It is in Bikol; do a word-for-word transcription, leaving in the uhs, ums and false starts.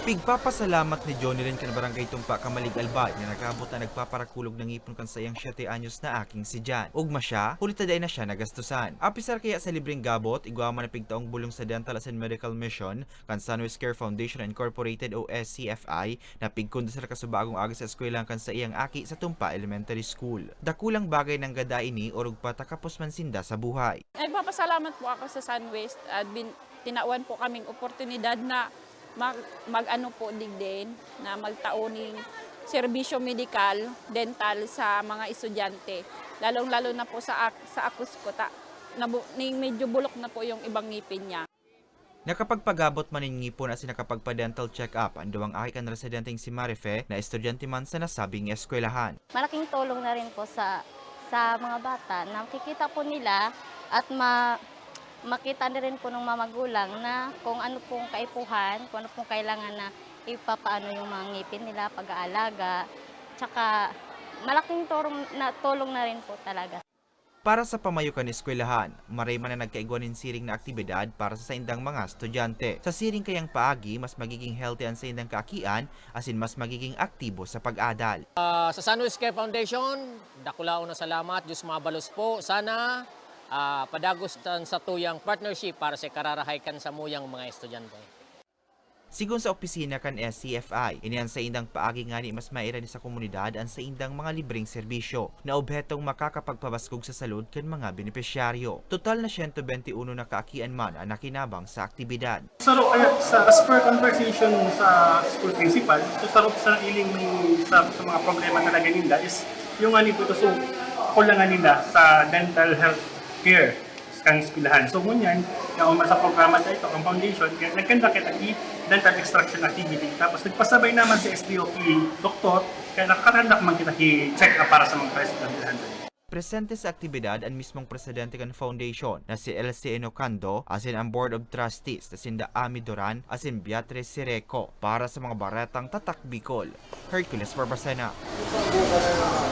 Pigpapasalamat ni Jonilyn kan Barangay Tumpa, Camalig, Albay, na nag-abot na nagpaparakulog na ngipon kan saiyang siyete anyos na aking si Jan. Ugma siya, huli ta dai na siya nagastusan. Apisar kaya sa libreng gabot, igwa man na pigtaong bulong sa Dental asin Medical Mission kan Sunwest Care Foundation Incorporated o S C F I, na pigkondusir kasubagong agi sa eskwelahan kan saiyang aki sa Tumpa Elementary School. Dakulang bagay nanggad ini, orog pa takapos man sinda sa buhay. Nagpapasalamat po ako sa Sunwest at bin-, tinawan po kaming oportunidad na mag-, mag-ano po digdi, na magtao ning serbisyo medikal, dental sa mga estudyante, lalong-lalo na po sa ak-, sa akos ko, ta-, nabu-, ning medyo bulok na po yung ibang ngipin niya. Nakapagpagabot man nin ngipon asin nakapagpa-dental check-up an duwang aki kan residenteng si Marife na estudyante man sa nasabing eskwelahan. Malaking tulong na rin po sa, sa mga bata na makikita po nila at ma-, makita na rin po ng mga magulang na kung ano pong kaipuhan, kung ano pong kailangan na ipapaano yung mga ngipin nila, pag-aalaga. Tsaka malaking tulong na, tulong na rin po talaga. Para sa pamayo kan eskwelahan, maray man na nagkaigwa nin siring na aktibidad para sa saindang mga estudyante. Sa siring kayang paagi, mas magiging healthy an saindang kaakian asin mas magiging aktibo sa pag-adal. Ah, sa Sunwest Care Foundation, dakulaon na salamat, Diyos mabalos po. Sana, ah, padagos tan satuyang partnership para sa kararahay kan samuyang mga estudyante. Sigon sa opisina kan S C F I, ini an saindang paagi ngani mas mairani sa komunidad an saindang mga libreng serbisyo na obhetong makakapagpabaskog sa salud kan mga benepisyaryo. Total na siyento bente uno na kaakian man an nakinabang sa aktibidad. Saro kaya sa, as per conversation sa school principal, so saro sa iling may sa, sa mga problema talaga ninda is yung ani po ito, so kulangan nila sa dental health care sa kang eskwelahan. So ngunyan, yaon man sa programa sa ito, ang foundation, kaya nagkanda kita i dental extraction activity. Tapos nagpasabay naman sa S D O P doktor, kaya nakarandak man kita i check up para sa mga estudyante. Presente sa aktibidad an mismong presidente kan foundation na si L C Enocando asin an Board of Trustees na sinda Ami Duran asin Beatrice Sireco. Para sa mga baretang Tatak Bicol, Hercules Barbacena.